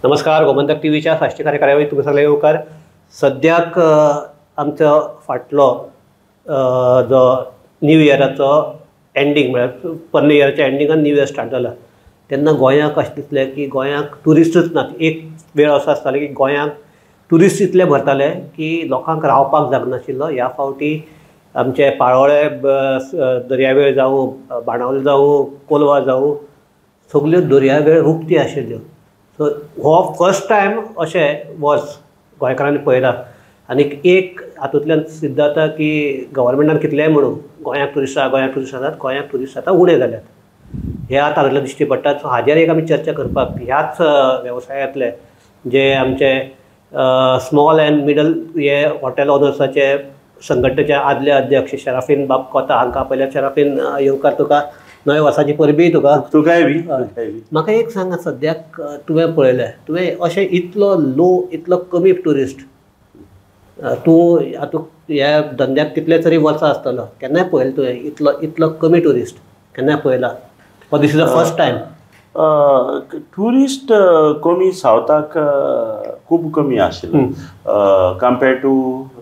नमस्कार, गोमंतक टीव्हीच्या साश्टी कार्यावळीत तुमकां सगळ्यांक येवकार. सद्याक आमचो फाटलो जो न्यू इयराचो एंडींग म्हळ्यार पोरण्या इयराच्या एंडिंगान न्यू इयर स्टार्ट जाला तेन्ना गोंयाक अशें दिसलें की गोंयाक ट्युरिस्टूच नात. एक वेळ असो आसतालो की गोंयाक ट्युरिस्ट इतले भरताले की लोकांक रावपाक जागनाशिल्लो. ह्या फावटी आमचे पाळोळे दर्यावेळ जावं, बाणावले जावं, कोलवा जावं, सगल्यो दर्यावेळ उक्ती आशिल्ल्यो. सो हो फर्स्ट टायम अशें वर्स गोंयकारांनी पळयलां आनी एक हातूंतल्यान सिद्ध जाता की गव्हर्मेंटान कितलेंय म्हणूं गोंयाक ट्युरिस्ट आसा, गोंयाक ट्युरिस्ट आसात, गोंयाक ट्युरिस्ट आतां उणें जाल्यात हे आतां हातूंतल्यान दिश्टी पडटा. सो हाजेर एक आमी चर्चा करपाक ह्याच वेवसायांतले जे आमचे स्मॉल अँड मिडल हे हॉटेल ऑनर्साचे संघटनेचे आदले अध्यक्ष शराफीन बाब कोता हांकां पयल्या. शराफीन, येवकार तुका, नव्या वर्साची परबीय तुका. तुकाय बी. म्हाका एक सांग, सद्याक तुवें पळयलें, तुवें अशें इतलो लो, इतलो कमी ट्युरिस्ट, तूं आतां ह्या धंद्याक कितले तरी वर्सां आसतलो, केन्नाय पळयलें तुवें इतलो इतलो कमी ट्युरिस्ट केन्नाय पळयला? This is the first time. Tourist कमी सावथाक खूब कमी आशिल्लो कम्पेर टू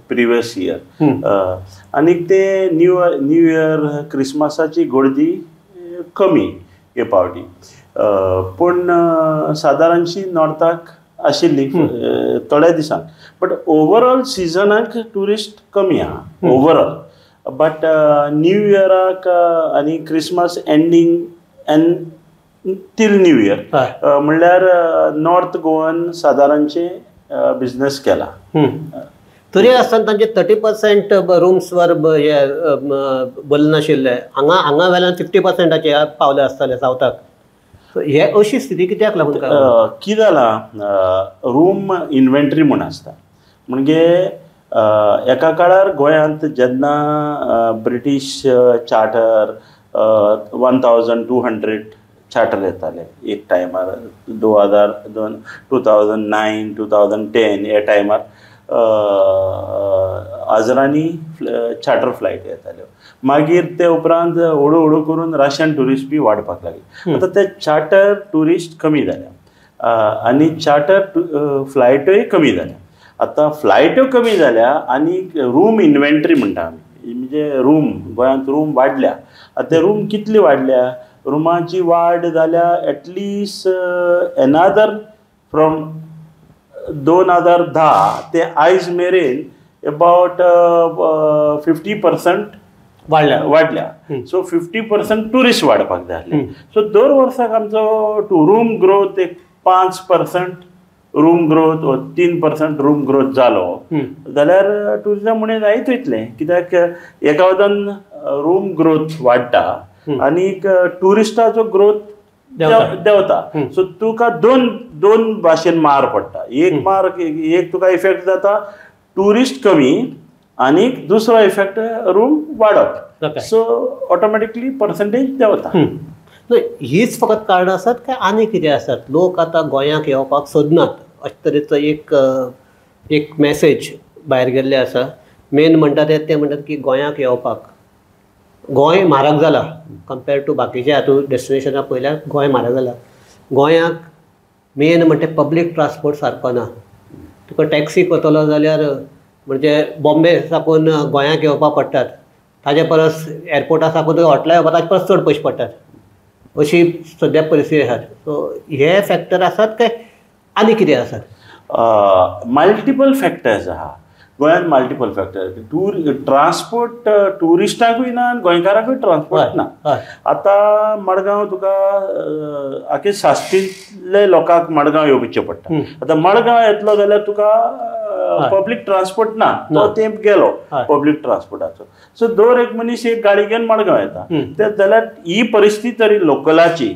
प्रिवियस इयर. आनीक ते न्यू इयर क्रिसमसाची गर्दी कमी हे पावटी, पूण सादारणशी नॉर्थाक आशिल्ली थोड्या दिसांक, बट ओवरऑल सिजनाक ट्युरिस्ट कमी आहा ओवरऑल. बट न्यू इयराक आनी Christmas ending and till new year म्हणल्यार नॉर्थ गोवन सादारणशे बिजनेस केला. तरी आसतना तांचे 30% रुम्सवर हे भरले नाशिल्ले, हांगा हांगा वेल्यान 50%चे पावले आसतले सावथाक. हे अशी स्थिती कित्याक लागून? कितें जालां, रूम इन्व्हेंटरी म्हूण आसता. म्हणजे एका काळार गोंयांत जेन्ना ब्रिटीश चार्टर 1200 चार्टर येताले एक टायमार, 2002, 2009, 2010 ह्या टायमार हजरांनी चार्टर फ्लायट येताल्यो. मागीर ते उपरांत हळू हळू करून रशियन ट्युरिस्ट बी वाडपाक लागले. आतां ते चार्टर ट्युरिस्ट कमी जाल्या आनी चार्टर फ्लायटूय कमी जाल्या. आतां फ्लायट्यो कमी जाल्या आनी रूम इन्व्हेंटरी म्हणटा आमी, म्हणजे रूम गोंयांत रूम वाडल्या. आतां ते रूम कितली वाडल्या, रुमाची वाड जाल्या एटलिस्ट एनादर फ्रॉम 2010 ते आयज मेरेन एबावट 50% वाडल्या वाडल्या. सो 50% ट्युरिस्ट वाडपाक जाय आसले. सो दर वर्साक आमचो रूम ग्रोथ एक 5% रूम ग्रोथ वा 3% रूम ग्रोथ जालो जाल्यार ट्युरिजम उणें जायत वयतलें. कित्याक एका वतान रूम ग्रोथ वाडटा आनी ट्युरिस्टाचो ग्रोथ देंवता. सो तुका दोन दोन भाशेन मार पडटा. एक मार, एक तुका इफेक्ट जाता ट्युरिस्ट कमी आनी दुसरो इफेक्ट रूम वाडप. सो ऑटोमॅटिकली पर्संटेज देंवता. हीच फकत कारणां आसात काय आनी कितें आसात? लोक आतां गोंयाक येवपाक सोदनात अशे तरेचो एक एक मॅसेज भायर गेल्ले आसा. मेन म्हणटा ते म्हणटात की गोंयाक येवपाक, गोंय म्हारग जाला कंपेर्ड टू बाकीचे हातूंत डेस्टिनेशनां पळयल्यार गोंय म्हारग जाला. गोंयाक मेन म्हणटा पब्लीक ट्रान्सपोर्ट सारको ना. तुका टॅक्सी करतलो जाल्यार म्हणजे बॉम्बे साकून गोंयाक येवपाक पडटात, ताजे परस एअरपोर्टा साकून तुका हॉटेला येवपाक ताजे परस चड पयशे पडटात, अशी सद्या परिस्थिती आसा. सो हे फॅक्टर आसात काय आनी कितें आसात? मल्टिपल फॅक्टर्स आहा गोंयांत. मल्टिपल फॅक्टर, ट्रान्सपोर्ट ट्युरिस्टांकूय ना आनी गोंयकारांकूय ट्रान्सपोर्ट ना. आतां मडगांव तुका आखे साश्टींतले लोकांक मडगांव येवचें पडटा. आतां मडगांव येतलो जाल्यार तुका पब्लीक ट्रान्सपोर्ट ना, तो तेंप गेलो पब्लीक ट्रान्सपोर्टाचो. सो दर एक मनीस एक गाडी घेवन मडगांव येता. ते जाल्यार ही परिस्थिती तरी लोकलाची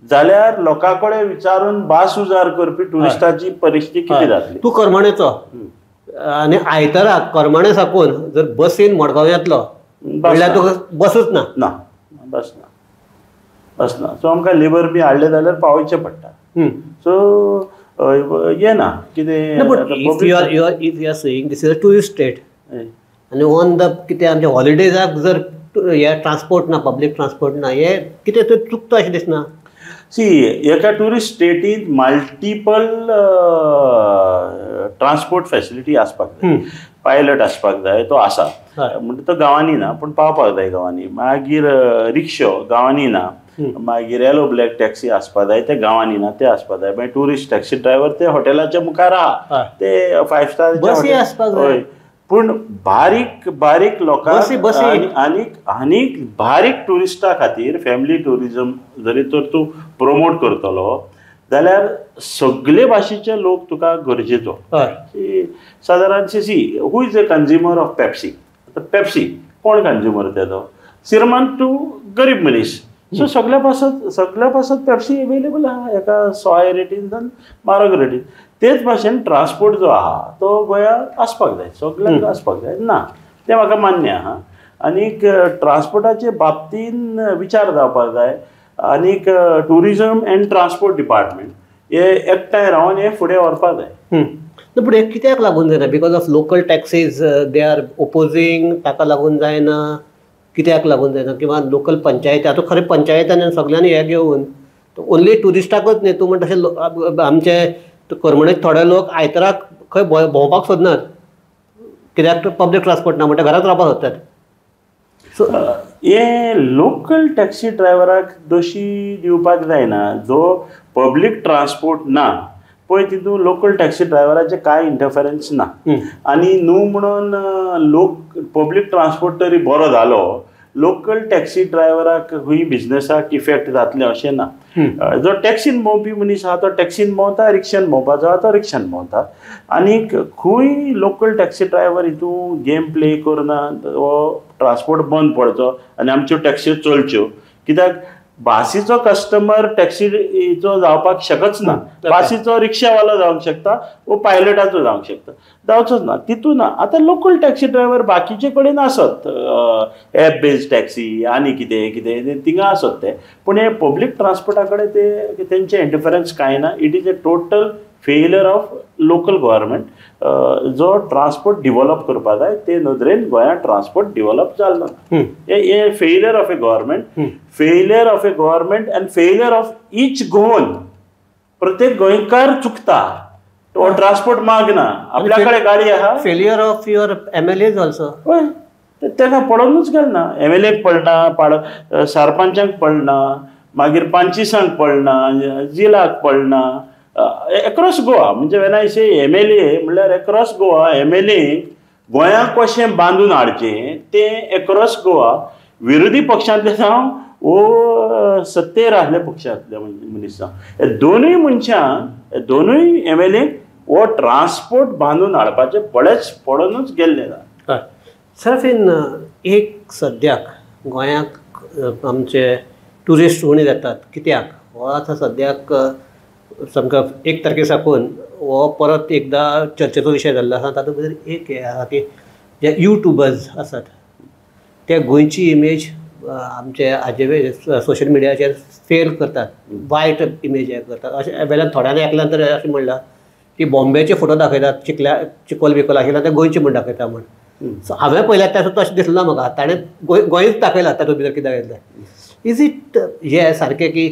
जाल्यार लोकां कडेन विचारून भास उजार करपी ट्युरिस्टाची परिस्थिती कितें जातली? तूं करमणेचो आनी आयताराक करमणे साकून जर बसीन मडगांव येतलो म्हणल्यार तुका बसूच ना. ना, बस ना, बस ना. सो आमकां लेबर बी हाडले जाल्यार पावोवचें पडटा. सो येना कितें. If you are saying this is a tourist state आनी ऑन the कितें आमच्या हॉलिडेजाक जर हे ट्रान्सपोर्ट ना, पब्लीक ट्रान्सपोर्ट ना, हे कितें तरी चुकता अशें दिसना? सी एका ट्युरिस्ट स्टेटींत मल्टिपल ट्रान्सपोर्ट फॅसिलिटी आसपाक जाय. पायलट आसपाक जाय, तो आसा म्हणटा तो गांवांनी ना पूण पावपाक जाय गांवांनी. मागीर रिक्षो गांवांनी ना, मागीर येलो ब्लॅक टॅक्सी आसपाक जाय, ते गांवांनी ना, ते आसपाक जाय. मागीर ट्युरिस्ट टॅक्सी ड्रायव्हर ते हॉटेलाच्या मुखार आहा, ते 5 स्टार बसी आसपाक जाय. पूण बारीक बारीक लोकांक आनीक आनीक बारीक ट्युरिस्टा खातीर फॅमिली ट्युरिजम जरी तर तूं प्रमोट करतलो जाल्यार सगळे भाशेचे लोक तुका गरजेचो. सादारण see who is a consumer of Pepsi, आतां पेप्सी कोण कंज्युमर तेजो? श्रीमंत टू गरीब मनीस. सो सगळ्या पासत पेप्सी एवेलेबल आहा एका सोय रेटीन जावन म्हारग रेटीन. तेच भाशेन ट्रान्सपोर्ट जो आहा तो गोंयांत आसपाक जाय, सगळ्यांक आसपाक जाय ना, तें म्हाका मान्य आहा. आनीक ट्रान्सपोर्टाचे बाबतीन विचार जावपाक जाय. आनीक ट्युरिजम एंड ट्रान्सपोर्ट डिपार्टमेंट हे एकठांय रावन हे फुडें व्हरपाक जाय. पूण हें कित्याक लागून जायना? Because of local taxis they are opposing, ताका लागून जायना? कित्याक लागून जायना? किंवा लोकल पंचायती, आतां खरें पंचायतान सगळ्यांनी हें घेवन ओन्ली ट्युरिस्टाकच न्ही, तूं म्हणटा तशें आमचे करमणेक थोडे लोक आयताराक खंय भोंवपाक सोदनात, कित्याक पब्लीक ट्रान्सपोर्ट ना म्हणटा घरांत रावपाक सोदतात. सो हे लोकल टॅक्सी ड्रायव्हराक दोशी दिवपाक जायना. जो पब्लीक ट्रान्सपोर्ट ना पळय तितून लोकल टॅक्सी ड्रायव्हराचें कांय इंटरफरन्स ना. आनी न्हू म्हणून लोक पब्लीक ट्रान्सपोर्ट तरी बरो जालो, लोकल टॅक्सी ड्रायव्हराक खंय बिजनसाक इफेक्ट जातलें अशें ना. जो टॅक्सीन भोंवपी मनीस आहा तो टॅक्सीन भोंवता, रिक्षान भोंवपाचो आहा तो रिक्षान भोंवता. आनीक खंय लोकल टॅक्सी ड्रायव्हर हितून गेम प्ले करना, हो ट्रान्सपोर्ट बंद पडचो आनी आमच्यो टॅक्सी चलच्यो. कित्याक बासीचो कस्टमर टॅक्सीचो जावपाक शकच ना, बासीचो रिक्षावालो जावंक शकता वो पायलटाचो जावंक शकता, जावचोच ना तितून ना. आतां लोकल टॅक्सी ड्रायव्हर बाकीचे कडेन आसत, एप बेज्ड टॅक्सी आनी कितें कितें थिंगा आसत ते, पूण हे पब्लीक ट्रान्सपोर्टा कडेन ते तेंचें इंटरफरन्स कांय ना. It is a total failure of local government. जो ट्रान्सपोर्ट डिवॉलप करपाक जाय ते नदरेन गोंयांत ट्रान्सपोर्ट डिवॉलप जालो ना. हे failure of a government, failure of a government and failure of each Goan. प्रत्येक गोंयकार चुकता, तो ट्रान्सपोर्ट मागना, आपल्या कडेन गाडी आहा. Failure of your MLAs also. हय, ताका पडोनूच गेल ना, एमएलएक पडना, सरपंचांक पडना, मागीर पंचिसांक पडना, जिलाक पडना, एक्रॉस गोवा. म्हणजे when I say MLA म्हणल्यार एक्रॉस गोवा एमएलए गोंयांक कशें बांदून हाडचें तें एक्रॉस गोवा विरोधी पक्षांतले जावं वो सत्तेर आसले पक्षांतले मनीस जावं, हे दोनूय मनशांक, दोनूय एमएलए हो ट्रान्सपोर्ट बांदून हाडपाचें बरेंच पडोनूच गेल्लें ना. सरफीन एक सद्याक गोंयांक आमचे ट्युरिस्ट उणे जातात कित्याक? हो आतां सद्याक सामको 1 तारखे साकून हो परत एकदां चर्चेचो विशय जाल्लो आसा. तातूंत भितर एक हें आसा की जे युट्यूबर्स आसात ते गोंयची इमेज आमचे हाजे सोशल मिडियाचेर फेल करतात, वायट इमेज हें करतात. अशें वेल्यान थोड्यांनी एकल्यान तर अशें म्हणलां की बॉम्बेचे फोटो दाखयतात, चिखल्या चिकोल बिकोल आशिल्ल्या ते गोंयचे म्हूण दाखयता म्हूण. सो हांवें पळयल्यार तें तशें दिसलें ना म्हाका, ताणें गोंयच दाखयलां तातूंत भितर कितें दाखयलें. Is it हें सारकें की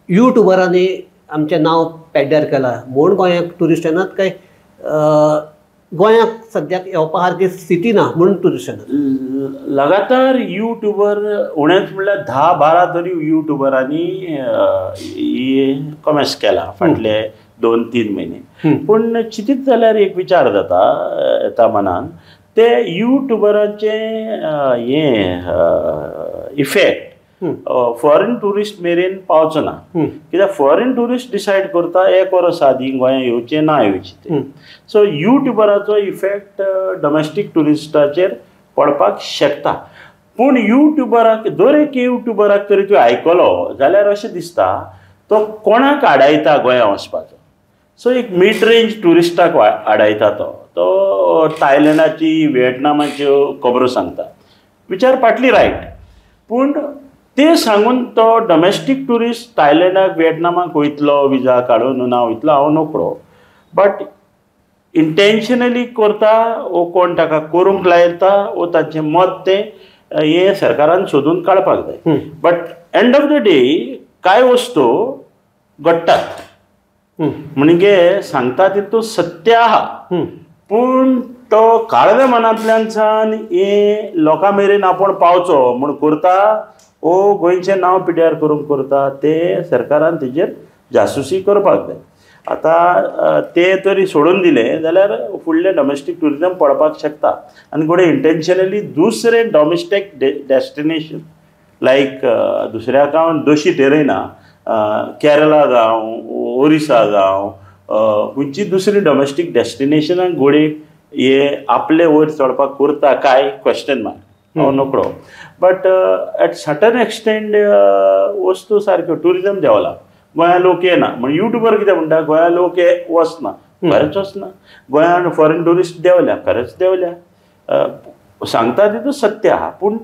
युट्यूबरांनी आमचें नांव पेड्ड्यार केलां म्हूण गोंयाक ट्युरिस्ट येनात काय गोंयाक सद्याक येवपा सारकी स्थिती ना म्हूण ट्युरिस्ट येनात? लगातार युट्यूबर उणेच म्हणल्यार 10-12 तरी युट्यूबरांनी कॉमेंट्स केला फाटले 2-3 म्हयने. पूण चिंतीत जाल्यार एक विचार जाता येता मनान, ते युट्यूबरांचें हें इफेक्ट फॉरेन ट्युरिस्ट मेरेन पावचो ना. कित्याक फॉरेन ट्युरिस्ट डिसायड करता 1 वर्स आदीं गोंयांत येवचें ना येवचें तें. सो युट्यूबराचो इफेक्ट डोमेस्टीक ट्युरिस्टाचेर पडपाक शकता. पूण युट्यूबराक, दर एक युट्यूबराक तरी तूं आयकलो जाल्यार अशें दिसता तो कोणाक आडायता गोंयांत वचपाचो. सो एक मिड रेंज ट्युरिस्टाक आडायता तो, तो थायलंडाची व्हिएतनामाच्यो खबरो सांगता, which are partly right. पूण ते सांगून तो डोमेस्टीक ट्युरिस्ट थायलंडाक व्हिएतनामाक वयतलो विजा काडून ना वयतलो हांव नकळो, बट इंटेन्शनली करता वो कोण ताका करूंक लायता वो तांचें मत तें हें सरकारान सोदून काडपाक जाय. But end of the day कांय वस्तू घडटात. म्हणजे सांगता तितू सत्य आहा, पूण तो काळव्या मनांतल्यान सान हे लोकां मेरेन आपूण पावचो म्हूण करता ओ गोंयचें नांव पिड्ड्यार करूंक करता, ते सरकारान तेजेर जासूसी करपाक जाय. आतां ते तरी सोडून दिले जाल्यार फुडलें डॉमेस्टीक ट्युरिजम पडपाक शकता. आनी घडये इंटेन्शनली दुसरें डॉमेस्टीक डेस्टिनेशन लायक दुसऱ्याक हांव दोशी ठरयना, केरला जावं ओरिसा जावं खंयची दुसरी डॉमेस्टीक डेस्टिनेशनाक घडये हे आपले वयर चडपाक करता काय क्वेश्चन मार्क, हांव नकळो. बट एट सर्टन एक्सटेंड वस्तू सारक्यो ट्युरिजम देंवला, गोंया लोक येना म्हण युट्यूबर कितें म्हणटा, गोंया लोक वचना, खरेंच वचना. गोंयान फॉरेन ट्युरिस्ट देंवल्या, खरेंच देंवल्या, सांगता तितून सत्य आहा, पूण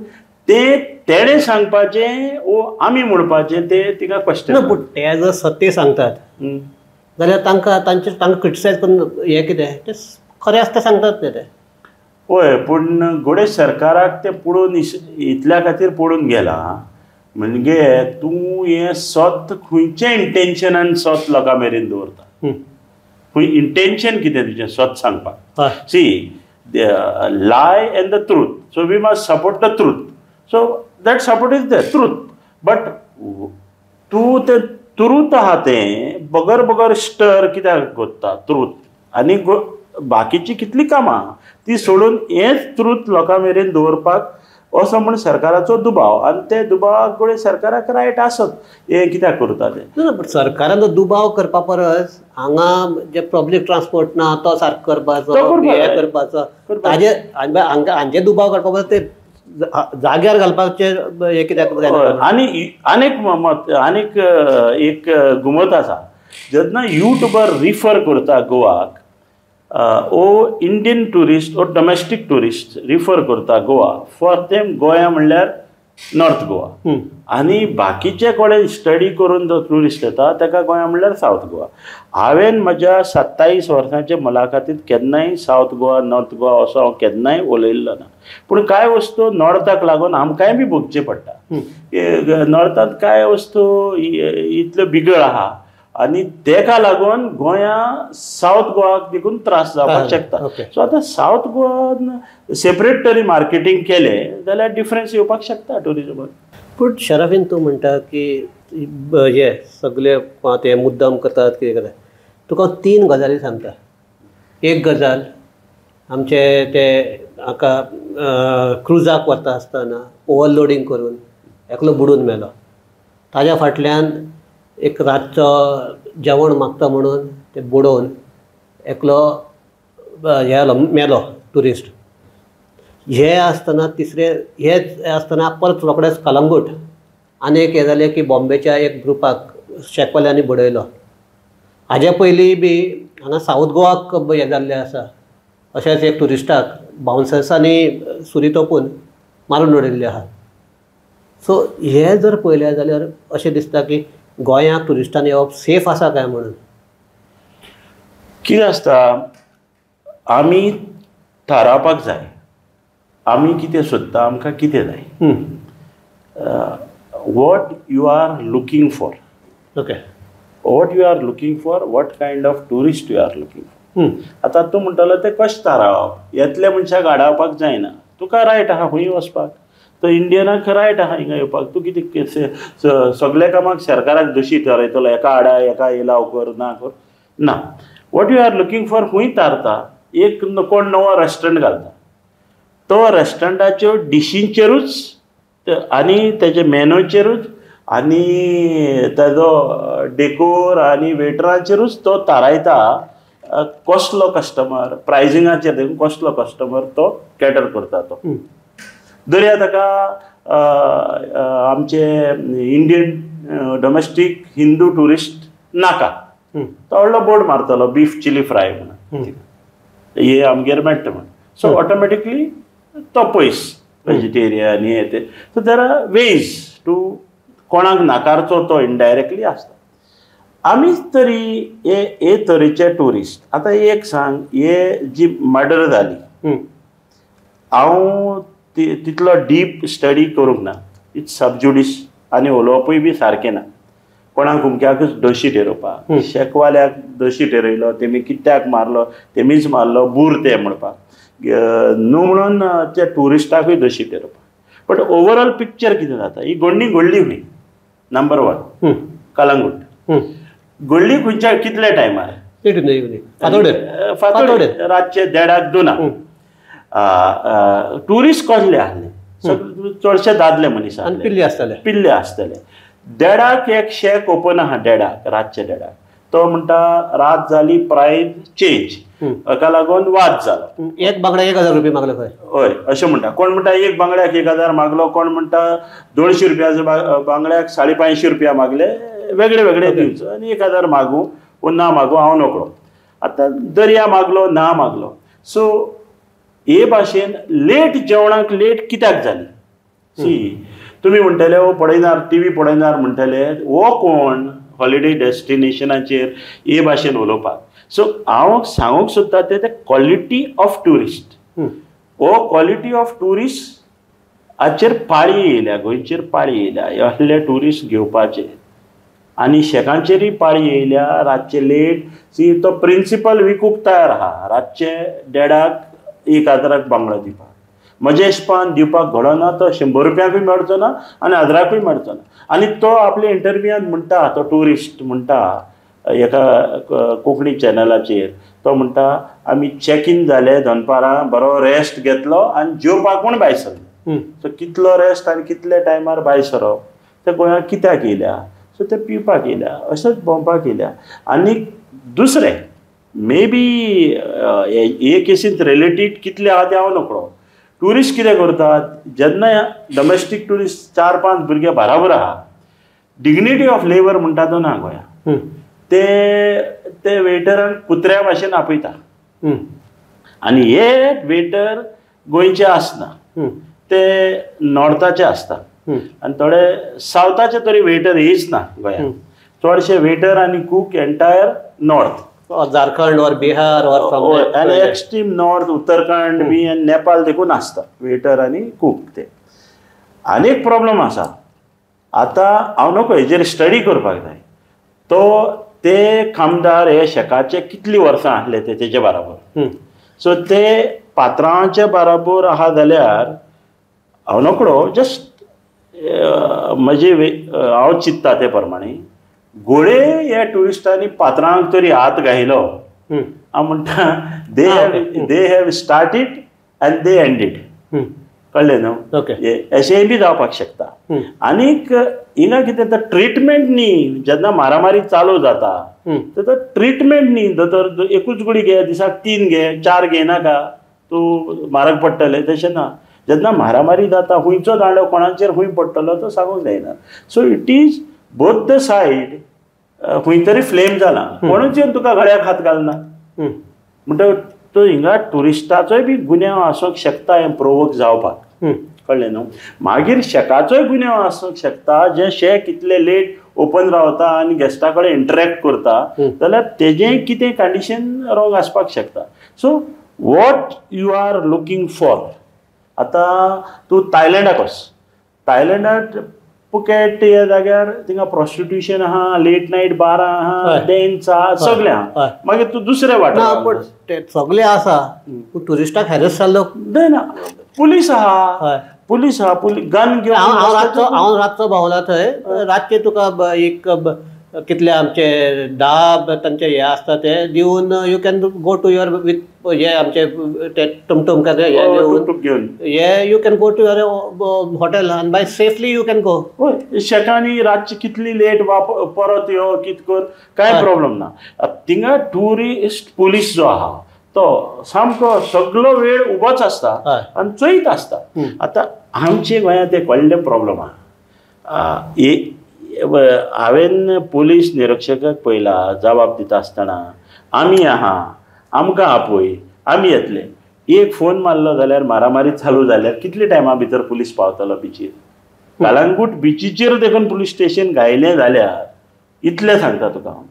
ते तेणें सांगपाचें वो आमी म्हणपाचें ते तिका क्वेश्चन. पूण ते जर सत्य सांगतात जाल्यार तांकां तांचे तांकां क्रिटिसायज करून हें कितें तें खरें आसता सांगतात न्ही ते. हय, पूण घडये सरकाराक तें पळोवन इतल्या खातीर पळोवन गेलां म्हणजे तूं हें सत खंयच्या इंटेन्शनान सत लोकां मेरेन दवरता, खंय इंटेन्शन कितें तुजें सत सांगपाक. See lie and the truth, so we must support the truth, so that support is the truth. But तूं तें ट्रूथ आहा तें बगर बगर स्टर कित्याक कोत्ता ट्रूथ, आनी बाकीची कितलीं कामां ती सोडून हेंच ट्रूथ लोकां मेरेन दवरपाक असो म्हूण सरकाराचो दुबाव, आनी ते दुबावाक घडये सरकाराक रायट आसत हें कित्याक करता तें. ना, पण सरकारान दुबाव करपा परस हांगा जे पब्लीक ट्रान्सपोर्ट ना तो सारको करपाचो, हें करपाचो, ताजे हांचे दुबाव करपा परस ते जाग्यार घालपाचें हें कित्याक. आनी आनीक मत, आनीक एक गुमत आसा, जेन्ना युट्यूबर रिफर करता गोवाक, ओ इंडियन ट्युरिस्ट ओ डोमेस्टीक ट्युरिस्ट रिफर करता गोवा, फॉर देम गोंया म्हणल्यार नॉर्थ गोवा, आनी बाकीचे कडेन स्टडी करून जो ट्युरिस्ट येता ताका गोंया म्हणल्यार सावथ गोवा. हांवें म्हज्या 27 वर्सांचे मुलाखतींत केन्नाय सावथ गोवा नॉर्थ गोवा असो हांव केन्नाय उलयल्लो ना, पूण कांय वस्तू नॉर्थाक लागून आमकांय बी भोगचें पडटा. नॉर्थांत कांय वस्तू इतल्यो बिगड आहा आनी तेका लागून गोंया सावथ गोवाक देखून त्रास जावपाक शकता. सो आतां सावथ गोवान सेपरेट तरी मार्केटींग केलें जाल्यार डिफरन्स येवपाक शकता ट्युरिजमान. पूण शराफीन तूं म्हणटा की हे सगळे ते मुद्दाम करतात कितें करतात, तुका 3 गजाली सांगता. एक गजाल आमचे ते हाका क्रुजाक वता आसतना ओवरलोडींग करून एकलो बुडून मेलो, ताज्या फाटल्यान एक रातचो जेवण मागता म्हणून ते बुडोवन एकलो हे जालो मेलो ट्युरिस्ट. हे आसतना तिसरें हेच आसतना परत रोखडेंच कलंगूट आनी एक हें जालें की बॉम्बेच्या एक ग्रुपाक शेकवाल्यांनी बुडयलो. हाजे पयलीं बी हांगा सावथ गोवाक हें जाल्लें आसा, अशेंच एक ट्युरिस्टाक बाउन्सर्सांनी सुरी तोपून मारून उडयल्लें आहा. सो हें जर पळयलें जाल्यार अशें दिसता की गोंयांत ट्युरिस्टांनी येवप सेफ आसा काय म्हणून. कितें आसता, आमी थारावपाक जाय आमी कितें सोदता, आमकां कितें जाय, what you are looking for. Okay, what you are looking for, what kind of tourist you are looking for. आतां तूं म्हणटलो तें कशें थारावप, येतल्या मनशाक आडावपाक जायना, तुका रायट आहा खंय वचपाक, तो इंडियनाक रायट आहा हिंगा येवपाक, तूं कितें सगल्या कामाक सरकाराक दोशी थारायतलो, एका आडा एका येलाव कर ना कर ना. What you are looking for खंय थारता, एक कोण नवो रेस्टॉरंट घालता तो रेस्टॉरंटाच्यो डिशींचेरूच आनी तेजे मेनूचेरूच आनी तेजो डेकोर आनी वेटरांचेरूच तो थारायता कसलो कस्टमर, प्रायसिंगाचेर देखून कसलो कस्टमर तो कॅटर करता. तो दर्या ताका आमचे इंडियन डोमेस्टीक हिंदू ट्युरिस्ट नाका, तो व्हडलो बोर्ड मारतलो बीफ चिली फ्राय म्हणून, हे आमगेर मेळटा म्हण. सो ऑटोमॅटिकली तो पयस वेजिटेरियन हे ते. So there are ways to कोणाक नाकारचो तो इनडायरेक्टली आसता. आमीच तरी हे तरेचे ट्युरिस्ट. आतां एक सांग, हे जी मर्डर जाली, हांव तितलो डीप स्टडी करूंक ना, it's सबज्युडीस आनी उलोवपूय बी सारकें ना. कोणाक उमक्याकूच दोशी ठरोवपाक, शेकवाल्याक दोशी ठरयलो तेमी कित्याक मारलो, तेमीच मारलो बूर ते म्हणपाक न्हू म्हणून त्या ट्युरिस्टाकूय दोशी ठरोवपाक. बट ओवरऑल पिक्चर कितें जाता, ही गोडणी घडली खंय, नंबर 1 कलंगूट घडली खंयच्या कितल्या टायमार, फांतोडेर रातचे 1:30 2 ट्युरिस्ट कसले आहले, चडशे दादले मनीस आसले, पिल्ले आसतले. 1:30 एक शेक ओपन आहा, 1:30 रातचे 1:30, तो म्हणटा रात जाली प्रायस चेंज, हाका लागून वाद जालो. एक बांगड्याक 1000 रुपये मागले खंय, हय अशें म्हणटा. कोण म्हणटा एक बांगड्याक 1000 मागलो, कोण म्हणटा 200 रुपयाचो बांगड्याक 550 रुपया मागले, वेगळे वेगळे दिवचो आनी 1000 मागू वो ना मागू हांव नकळो. आतां दर्या मागलो ना मागलो. सो हे भाशेन लेट जेवणाक लेट कित्याक जाली, सी तुमी म्हणटले हो पळयनार टीव्ही पळयनार म्हणटले, हो कोण हॉलिडे डेस्टिनेशनाचेर हे भाशेन उलोवपाक. सो हांव सांगूंक सोदता तें क्वॉलिटी ऑफ ट्युरिस्ट, हो क्वॉलिटी ऑफ ट्युरिस्ट हाचेर पाळी येयल्या, गोंयचेर पाळी येयल्या असले ट्युरिस्ट घेवपाचे, आनी शेकांचेरूय पाळी येयल्या रातचे लेट. सी तो प्रिंसिपल विकूंक तयार आहा रातचे 1:30 1000 बांगडो दिवपाक, म्हज्या हिसपान दिवपाक घडना, तो 100 रुपयांकूय मेळचो ना आनी 1000कूय मेळचो ना. आनी तो आपल्या इंटरव्यूआन म्हणटा, तो ट्युरिस्ट म्हणटा एका कोंकणी चॅनलाचेर, तो म्हणटा आमी चॅक इन जाले दनपारां, बरो रेस्ट घेतलो आनी जेवपाक म्हूण भायर सरलो. सो कितलो रेस्ट आनी कितले टायमार भायर सरप, ते गोंयांत कित्याक येयल्या, सो ते पिवपाक येयल्या, अशेंच भोंवपाक येयल्या. आनी दुसरें मे बी हे केसींत रिलेटेड कितले आहा ते हांव नकळो. ट्युरिस्ट कितें करतात जेन्ना डोमेस्टीक ट्युरिस्ट 4-5 भुरगे बराबर आहा, डिग्निटी ऑफ लेबर म्हणटा तो ना गोंयांत, ते ते वेटरांक कुत्र्या भाशेन आपयता आनी हे वेटर गोंयचे आसना, ते नॉर्थाचे आसता आनी थोडे सावथाचे तरी वेटर येच ना गोंयांत. चडशे वेटर आनी cook entire north, Jharkhand or Bihar or आनी एक्स्ट्रीम नॉर्थ उत्तराखंड बी आनी नेपाळ देखून आसता वेटर आनी कूक ते. आनी एक प्रॉब्लम आसा आतां, हांव नको हेजेर स्टडी करपाक जाय, तो ते कामदार हे शेकाचे कितलीं वर्सां आसले ते तेजे बराबर, सो ते पात्रांवाचे बराबर आहा जाल्यार हांव नकळो, जस्ट म्हजे हांव चिंत्ता ते प्रमाणे गोळे ह्या ट्युरिस्टांनी पात्रांक तरी हात घायलो, हांव म्हणटा they have started and they ended, कळ्ळें न्हू, अशेंय बी जावपाक शकता. आनीक हिंगा कितें तर ट्रिटमेंट न्ही, जेन्ना मारामारी चालू जाता तर ट्रिटमेंट न्ही, दोतोर एकूच गुळी घे, दिसाक 3 घे 4 घेयनाका तूं म्हारग पडटलें, तशें ना. जेन्ना मारामारी जाता खुंयचो दांडो कोणाचेर खूंय पडटलो तो सांगूंक जायना. So it is both the side खंय तरी फ्लेम जाला, कोणूच येवन तुका गळ्याक हात घालना. म्हणटकच तो हिंगा ट्युरिस्टाचोय बी गुन्यांव आसूंक शकता हें प्रोवोक जावपाक, कळ्ळें न्हू. मागीर शेकाचोय गुन्यांव आसूंक शकता, जें शेक इतलें लेट ओपन रावता आनी गेस्टा कडेन इंटरेक्ट करता जाल्यार तेजें कितें कंडिशन रॉंग आसपाक शकता. So what you are looking for, आतां तूं थायलंडाक वच, थायलंडाक पुकेट ह्या जाग्यार थिंगा प्रोस्टिट्यूशन आहा, लेट नायट बारां आहा, डॅन्स आहा, सगळें आहा. मागीर तूं दुसरे वाटेन ते सगळें आसा, पूण ट्युरिस्टाक हॅरस जाल्लो ना, पुलीस आहा, पुलीस आहा, पुलीस गन घेवन. हांव रातचो भोंवला थंय, रातचे तुका एक कितले आमचे 10 तांचे हे आसता ते दिवन you can go to your with हे आमचे ते टमटम हे घेवन हे you can go to your hotel आनी by safely you can go. हय, शेकांनी रातची कितली लेट परत यो कित कर, कांय प्रॉब्लम ना. थिंगा ट्युरिस्ट पुलीस जो आहा तो सामको सगळो वेळ उबोच आसता आनी चोयत आसता. आतां आमचे गोंयांत एक व्हडलें प्रॉब्लम आहा, हांवें पुलीस निरीक्षकाक पळयला जबाब दिता आसतना, आमी आहा आमकां आपय आमी येतले, एक फोन मारलो जाल्यार मारामारी चालू जाल्यार कितले टायमा भितर पुलीस पावतलो बिचीर, कलंगूट बिचीचेर देखून पुलीस स्टेशन घायलें जाल्यार इतलें सांगता तुका हांव.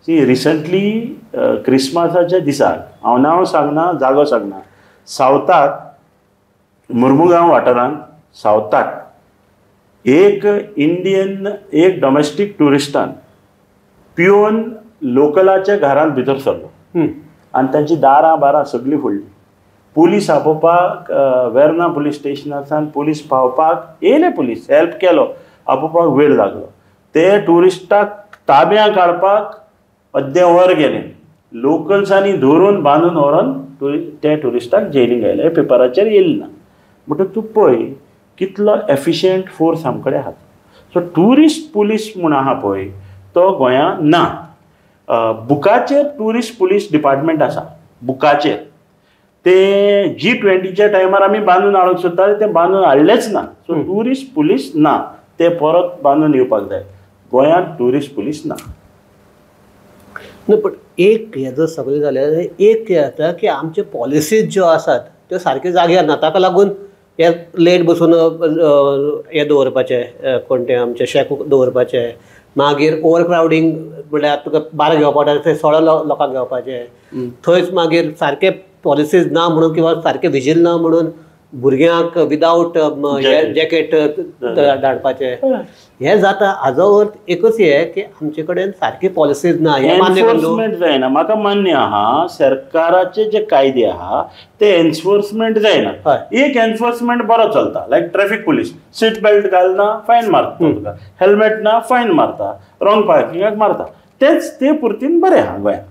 सी रिसंटली क्रिसमसाच्या दिसाक, हांव नांव सांगना जागो सांगना, सावथाक मुर्मुगांव वाठारांत सावथाक एक इंडियन एक डोमेस्टीक ट्युरिस्टान पिवन लोकलाच्या घरांत भितर सरलो आनी तांची दारां बारां सगळीं फोडली. पुलीस आपोवपाक वेर्ना पुलीस स्टेशनासान पुलीस पावपाक येयले, पुलीस हेल्प केलो, आपोवपाक वेळ लागलो. ते ट्युरिस्टाक ताब्यां काडपाक अद्दें वर गेलें. लोकल्सांनी धरून बांदून व्हरोन ते ट्युरिस्टाक जेलींक घायले. हे पेपराचेर येयलें ना. म्हणटकच तूं पळय कितलो एफिशियंट फोर्स आमचे कडेन आहा. सो ट्युरिस्ट पुलीस म्हूण आहा पळय तो गोंयांत ना. बुकाचेर ट्युरिस्ट पुलीस डिपार्टमेंट आसा, बुकाचेर. ते G20च्या टायमार आमी बांदून हाडूंक सोदताले, ते बांदून हाडलेच ना. सो ट्युरिस्ट पुलीस ना, ते परत बांदून येवपाक जाय. गोंयांत ट्युरिस्ट पुलीस ना. न्हू पण एक हें जर सगळें जालें, एक हें जाता की आमच्यो पॉलिसीज ज्यो आसात त्यो सारक्यो जाग्यार ना. ताका लागून हे लेट बसून हें दवरपाचें, कोण तें आमचें शॅक दवरपाचें, मागीर ओवर क्रावडींग म्हणल्यार तुका 12 घेवपा पडटा थंय 16 लोकांक घेवपाचें, थंयच मागीर सारके पॉलिसीज ना म्हणून किंवा सारके विजील ना म्हणून भुरग्यांक विदावट जॅकेट धाडपाचें हें जाता. हाजो अर्थ एकूच हें की आमचे कडेन सारकी पॉलिसीज ना. हें मान्य एनफोर्समेंट जायना. म्हाका मान्य आहा सरकाराचे जे कायदे आहा ते एनफोर्समेंट जायना. एक एनफोर्समेंट बरो चलता, like traffic police, seat belt घालना फायन मारता तुका, हेल्मेट ना फायन मारता, रॉंग पार्किंगाक मारता, तेच ते पुरतीन बरें आहा गोंयांत.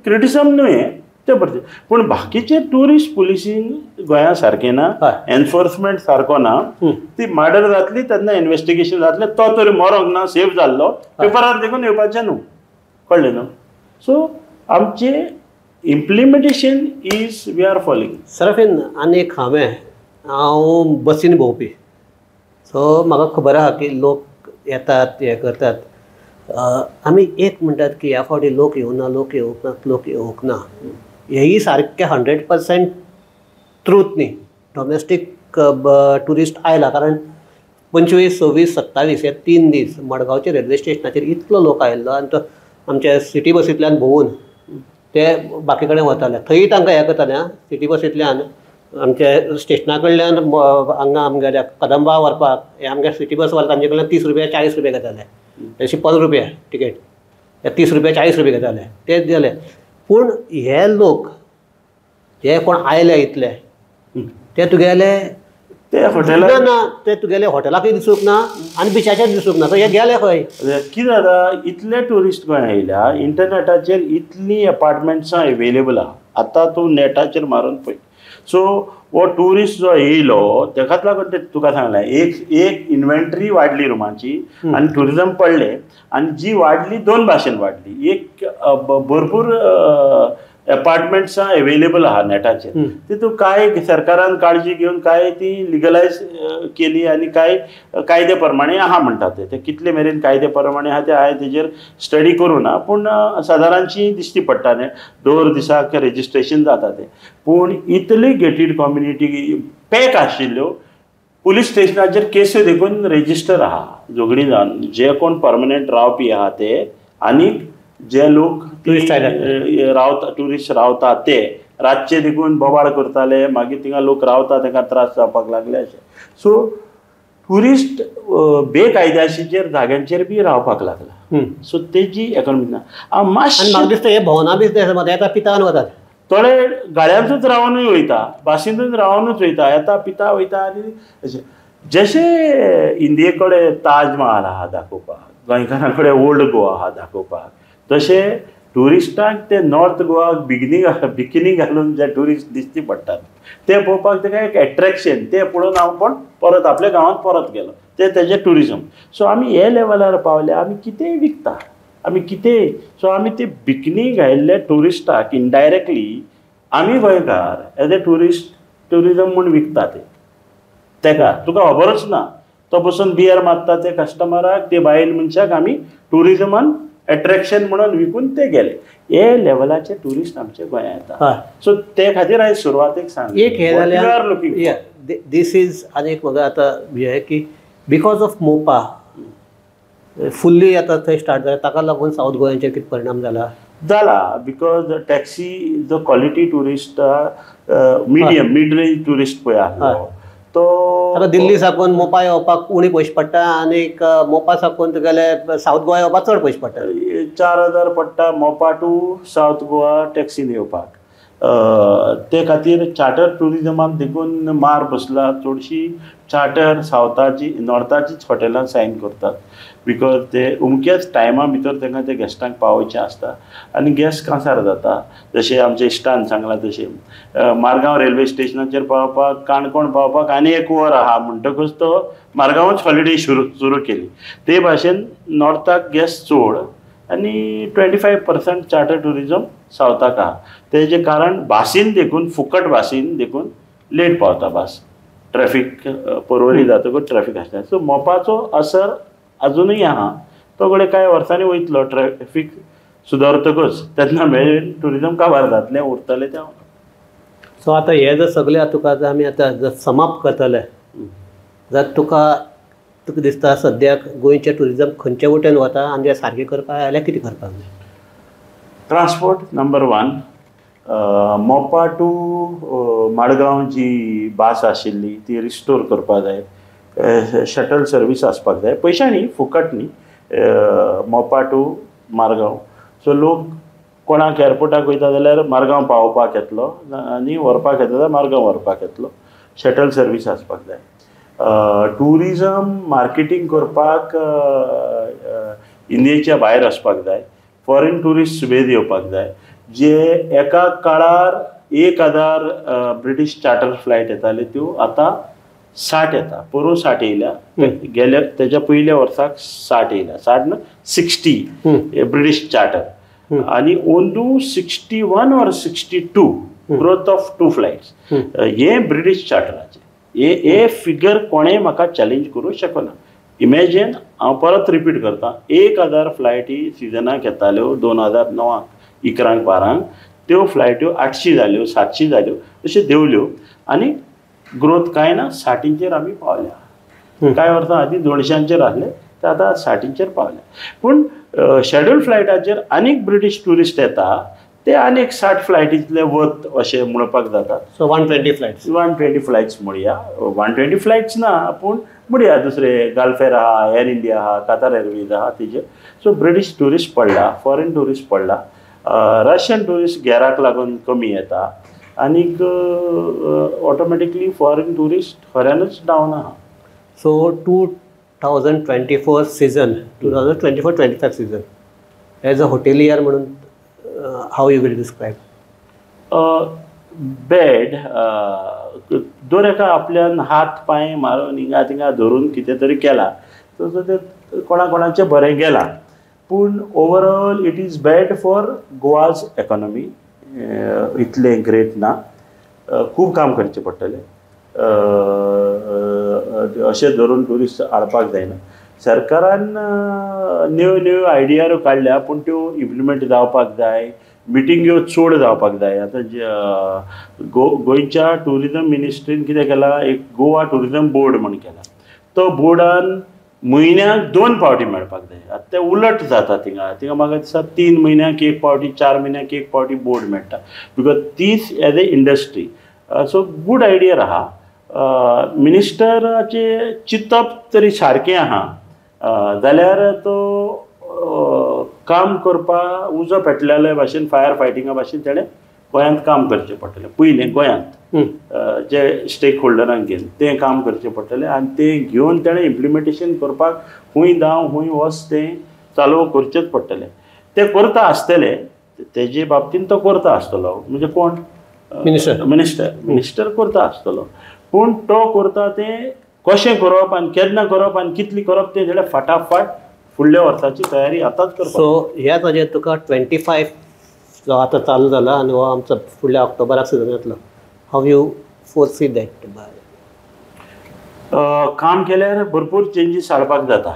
क्रिटिसम न्हय ते पुरती, पूण बाकीचे ट्युरिस्ट पुलिसींग गोंया सारकें ना, एनफोर्समेंट सारको ना. ती मर्डर जातली तेन्ना इन्वेस्टिगेशन जातलें, तो तरी मरोंक ना, सेफ जाल्लो, पेपरार देखून येवपाचें न्हू, कळ्ळें न्हू. सो आमचे implementation is we are following. Serafin, आनी एक हांवें, हांव बसीन भोंवपी, सो म्हाका खबर आहा की लोक येतात हें करतात. आमी एक म्हणटात की ह्या फावटी लोक येवना, लोक येवंक ना, लोक येवंक ना. हेंय सारकें 100% ट्रूथ न्ही. डोमेस्टीक ट्युरिस्ट आयला, कारण 25, 26, 27 हे 3 दीस मडगांवच्या रेल्वे स्टेशनाचेर इतलो लोक आयिल्लो आनी तो आमच्या सिटी बसींतल्यान भोंवून ते बाकी कडेन वताले. थंय तांकां हें करताले, आं, सिटी बसींतल्यान आमच्या स्टेशना कडल्यान हांगा आमगेल्या कदंबा व्हरपाक हे आमगे सिटी बस व्हरता तांचे कडल्यान 30 रुपया 40 रुपया घेताले, अशी 15 रुपया टिकेट, 30 रुपया 40 रुपया घेताले, ते दिले. पूण हे लोक जे कोण आयले इतले ते तुगेले ते हॉटेला ना, ते तुगेले हॉटेलाकय दिसूंक ना आनी बिचाचेर दिसूंक ना. सो हे गेले खंय? कितें जाता, इतले ट्युरिस्ट गोंय आयल्या, इंटरनेटाचेर इतलीं एपार्टमेंट्सां एवेलेबल आहा, आतां तूं नेटाचेर मारून पळय. सो हो ट्युरिस्ट जो येयलो तेकाच लागून ते तुका सांगलें, एक एक इन्व्हेंटरी वाडली रुमाची आनी ट्युरिजम पडलें, आनी जी वाडली दोन भाशेन वाडली. एक भरपूर एपार्टमेंट्सां एवेलेबल आहा नेटाचेर, तितून कांय सरकारान काळजी घेवन कांय ती लिगलायज केली आनी कांय कायदे प्रमाणे आहा म्हणटा ते कितले मेरेन कायदे प्रमाणे आहा ते हांवें तेजेर स्टडी करूं ना, पूण सादारणशी दिश्टी पडटा न्ही, दर दिसाक रेजिस्ट्रेशन जाता तें. पूण इतली गेटीड कम्युनिटी पॅक आशिल्ल्यो, पुलीस स्टेशनाचेर केसी देखून रेजिस्टर आहा झगडीं जावन, जे कोण परमनंट रावपी आहा ते आनी जे लोक रावता ट्युरिस्ट रावता ते रातचे देखून बोवाळ करताले, मागीर थिंगा लोक रावता तांकां त्रास जावपाक लागले अशें. सो ट्युरिस्ट बेकायद्याशीचेर जाग्यांचेर बी रावपाक लागला. सो तेजी इकॉनॉमी ना. मातशें म्हाका दिसता हे भोंवना बी येता पिता वतात, थोडे गाड्यांतूच रावनूय वयता, बसींतूच रावनूच वयता, येता पिता वयता. आनी अशें जशें इंडिये कडेन ताजमहाल आहा दाखोवपाक, गोंयकारां कडेन ओल्ड गोवा आहा दाखोवपाक, तशें ट्युरिस्टांक ते नॉर्थ गोवाक बिकिनी घालून जे ट्युरिस्ट दिश्टी पडटात ते पळोवपाक तेका एक एट्रेक्शन, ते पळोवन हांव पण परत आपल्या गांवांत परत गेलो, ते तेजें ट्युरिजम. सो आमी हे लेवलार पावले, आमी कितेंय विकता, आमी कितेंय. सो आमी ते बिकनी घायल्ले ट्युरिस्टाक इनडायरेक्टली आमी गोंयकार एज ए ट्युरिस्ट ट्युरिजम म्हूण विकता ते तेका. तुका खबरच ना, तो बसून बियर मारता ते कस्टमराक, ते बायल मनशाक आमी ट्युरिजमान एट्रेक्शन म्हणून विकून ते गेले. हे लेवलाचे ट्युरिस्ट आमचे गोंयांत येता. सो ते खातीर हांवें सुरवातेक सांगलें एक हें जाल्यार this is. आनी एक म्हाका आतां हें की because of Mopa fully आतां थंय स्टार्ट जालें, ताका लागून सावथ गोंयाचेर कितें परिणाम जाला? जाला, because taxi जो quality tourist medium mid range tourist पळय आसलो तो दिल्ली साकून मोपा येवपाक उणी पयशे पडटा आनी मोपा साकून तुगेले सावथ गोवा येवपाक चड पयशे पडटा. 4000 पडटा मोपा टू सावथ गोवा टॅक्सीन येवपाक. ते खातीर चार्टर ट्युरिजमान देखून मार बसला. चडशी चार्टर सावथाची नॉर्थाचीच हॉटेलां सायन करतात because ते अमक्याच टायमा भितर तांकां ते गेस्टांक पावोवचें आसता आनी गेस्ट कांसार जाता. जशें आमच्या इश्टान सांगलां तशें मारगांव रेल्वे स्टेशनाचेर पावपाक, काणकोण पावपाक आनी एक वर आहा म्हणटकूच तो मारगांवच हॉलिडे सुरू केली. ते भाशेन नॉर्थाक गेस्ट चड आनी 25% चार्टर ट्युरिजम सावथाक आहा. तेजें कारण भासीन देखून, फुकट भासीन देखून लेट पावता भास, ट्रॅफीक पर्वरी जातकूच ट्रॅफीक आसता. सो मोपाचो असर अजुनूय आहा, तो घडये कांय वर्सांनी वयतलो ट्रॅफीक सुदारतकूच, तेन्ना मेरेन ट्युरिजम काबार जातलें, उरतलें तें. सो आतां हें जर सगळें तुका आमी आतां जर समाप्त करतले जाल्यार तुका दिसता सद्याक गोंयचें ट्युरिजम खंयचे वटेन वता आनी तें सारकें करपाक जाल्यार कितें करपाक जाय? Transport number 1. Mopa to Madgaon जी बास आशिल्ली ती रिस्टोर करपाक जाय. शटल सर्वीस आसपाक जाय, पयशा न्ही, फुकट न्ही, मोपा टू मारगांव. सो लोक कोणाक एअरपोर्टाक वयता जाल्यार मारगांव पावोवपाक येतलो आनी व्हरपाक येता जाल्यार मारगांव व्हरपाक येतलो. शटल सर्वीस आसपाक जाय. ट्युरिजम मार्केटींग करपाक इंडियेच्या भायर वचपाक जाय. फॉरेन ट्युरिस्ट सुबेज येवपाक जाय. जे एका काळार 1000 ब्रिटीश चार्टर फ्लायट येताले त्यो आतां 60 येता. पोरूं 60 येयल्या, गेल्या तेज्या पयल्या वर्साक 60 येयल्या, 60 न्हू 60 ब्रिटीश चार्टर. आनी अंदू 61 or 62 growth of 2 flights हे ब्रिटीश चार्टराचे. हे फिगर कोणें म्हाका चॅलेंज करूं शकना. इमेजीन, हांव परत रिपीट करता, 1000 फ्लायटी सिजनाक येताल्यो 2009, 11, 12, त्यो फ्लायट्यो 800 जाल्यो, 700 जाल्यो, अश्यो देंवल्यो आनी ग्रोथ कांय ना, 60चेर आमी पावल्या. कांय वर्सां आदीं 200चेर आसले ते आतां 60चेर पावल्या. पूण शेड्यूल फ्लायटाचेर आनीक ब्रिटीश ट्युरिस्ट येता, ते आनीक 60 फ्लायटींतले वत अशें म्हणपाक जाता. सो 120 फ्लायट्स, 120 फ्लायट्स म्हणया, 120 फ्लायट्स ना पूण म्हणया दुसरे गल्फेर आहा, एअर इंडिया आहा, कतार एअरवेज आहा तेजेर. सो ब्रिटीश ट्युरिस्ट पडला, फॉरेन ट्युरिस्ट पडला, रशियन ट्युरिस्ट गॅराक लागून कमी येता आनीक ऑटोमॅटिकली फॉरेन ट्युरिस्ट खऱ्यानूच डावन आहा. So 2024 season, 2024-25 season as a hotelier म्हणून how you will describe? Bad. दर एका आपल्यान हात पांय मारून हिंगा थिंगा धरून कितें तरी केलां तसो तें कोणा कोणाचें बरें गेलां, पूण overall it is bad for Goa's economy. इतलें ग्रेट ना, खूब काम करचें पडटलें. अशें धरून ट्युरिस्ट हाडपाक जायना. सरकारान न्ह्यो न्ह्यो आयडिया काडल्या पूण त्यो इम्प्लिमेंट जावपाक जाय. मिटिंग्यो चड जावपाक जाय. आतां गोंयच्या ट्युरिजम मिनिस्ट्रीन कितें केलां, एक गोवा ट्युरिजम बोर्ड म्हण केला. तो बोर्डान म्हयन्याक 2 फावटी मेळपाक जाय. आतां तें उलट जाता थिंगा थिंगा म्हाका दिसता 3 म्हयन्याक एक फावटी, 4 म्हयन्याक एक फावटी बोर्ड मेळटा because तीच as a industry. So good idea आहा. मिनिस्टराचें चिंतप तरी सारकें आहा जाल्यार तो काम करपा उजो पेटलेले भाशेन, फायर फायटिंगा भाशेन तेणें गोंयांत काम करचें पडटलें. पयलें गोंयांत जे स्टेक होल्डरांक घेवन तें काम करचें पडटलें आनी तें घेवन तेणें इम्प्लिमेंटेशन करपाक खूंय धांव खूंय वच तें चालू करचेंच पडटलें. तें करता आसतलें, तेजे बाबतीन तो करता आसतलो, म्हणजे कोण मिनिस्टर, मिनिस्टर करता आसतलो, पूण तो करता तें कशें करप आनी केन्ना करप आनी कितली करप तें जाल्यार फाटाफाट फुडल्या वर्साची तयारी आतांच करप. सो ह्या ताजेर तुका 25 जो आतां चालू जाला आनी हो आमचो फुडल्या ऑक्टोबराक सिजन येतलो, how you foresee that? काम केल्यार भरपूर चेंजीस हाडपाक जाता,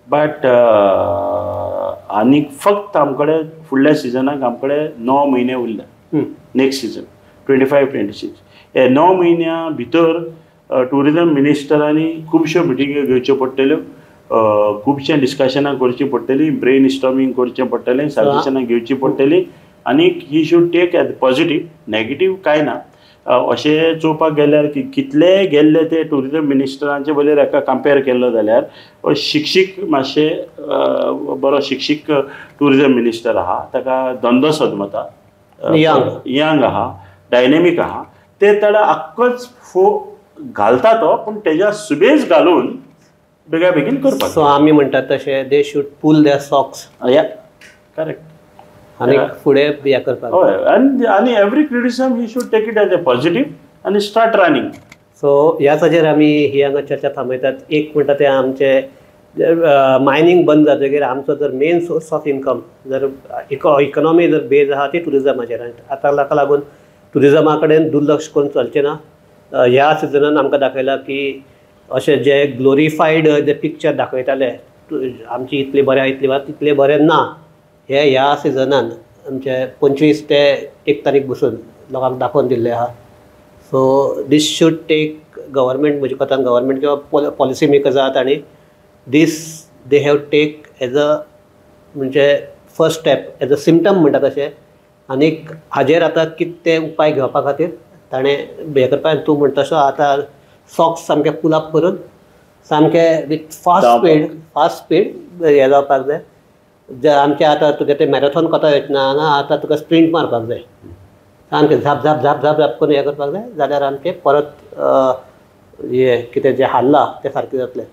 बट आनीक फक्त आमकडे फुडल्या सिजनाक आमकडे 9 म्हयने उरल्या. नेक्स्ट सिजन 25-26 हे 9 म्हयन्या भितर ट्युरिजम मिनिस्टरांनी खुबश्यो मिटिंग्यो घेवच्यो पडटल्यो, खुबशे डिस्कशनां करचीं पडटलीं, ब्रेन स्टॉमिंग करचें पडटलें, सजेशनां घेवचीं पडटलीं आनी he should take as positive, negative कांय ना. अशें चोवपाक गेल्यार की कितले गेल्ले ते ट्युरिजम मिनिस्टरांचे बरें हेका कंपेर केल्लो जाल्यार शिक्षीक मातशें बरो शिक्षीक ट्युरिजम मिनिस्टर आहा, ताका धंदो सजमता, यंग आहा, डायनेमीक आहा, ते ताणें आख्खोच फो घालता तो, पूण तेज्या सुबेज घालून बेगा बेगीन करपाक. सो आमी म्हणटात तशें they should pull their socks. Yeah correct. आनी फुडें हें करपाक. हय, आनी आनी every criticism he should take it as a positive आनी स्टार्ट रनिंग. सो ह्याच हाजेर आमी ही हांगा चर्चा थांबयतात. एक म्हणटा तें आमचें मायनींग बंद जातकीर आमचो जर मेन सोर्स ऑफ इनकम जर इकॉनॉमी जर बेज आहा ती ट्युरिजमाचेर, आनी आतां ताका लागून ट्युरिजमा कडेन दुर्लक्ष करून चलचें ना. ह्या सिजनान आमकां दाखयलां की अशें जे ग्लोरिफायड जे पिक्चर दाखयताले आमची इतली बरें इतली बरें तितलें बरें ना, हे ह्या सिजनान आमचे 25 ते 1 तारीख बसून लोकांक दाखोवन दिल्लें आहा. So this should take government, म्हज्या कोतान गव्हर्मेंट किंवा पॉलिसी मेकर्स आहात आनी this they have take as a म्हणजे first step as a symptom म्हणटा तशें, आनीक हाजेर आतां कितें उपाय घेवपा खातीर ताणें हें करपाक. तूं म्हणटा तसो आतां सॉक्स सामके पुल अप करून सामके विथ फास्ट स्पीड हें जावपाक जाय. जे आमचे आतां तुगे ते मॅरेथॉन कोता वयतना हांगा आतां तुका स्प्रिंट मारपाक जाय, सामकें झाप झाप झाप झाप झाप करून हें करपाक जाय, जाल्यार आमचें परत हें कितें जें हारलां तें सारकें जातलें.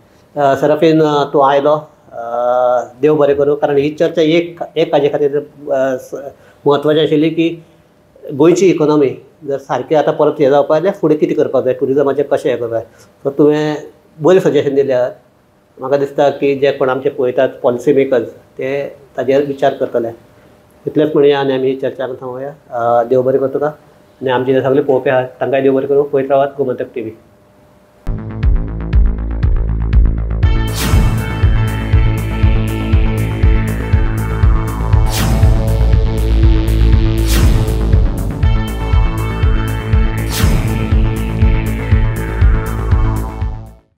सराफीन तूं आयलो, देव बरें करूं, कारण ही चर्चा एक एक हाजे खातीर म्हत्वाची आशिल्ली की गोंयची इकॉनॉमी जर सारकें आतां परत हें जावपाक जाल्यार फुडें कितें करपाक जाय, ट्युरिजमाचें कशें हें करपाक जाय. सो तुवें बरें सजेशन दिलें आहा, म्हाका दिसता की जे कोण आमचे पळयतात पॉलिसी मेकर्स ते ताजेर विचार करतले. इतलेंच म्हणया आनी आमी ही चर्चा थांबोवया. देव बरें करूं तुका आनी आमचे जे सगळे पळोवपी आहात तांकांय देव बरें करूं. पळयत रावात गोमंतक टीव्ही.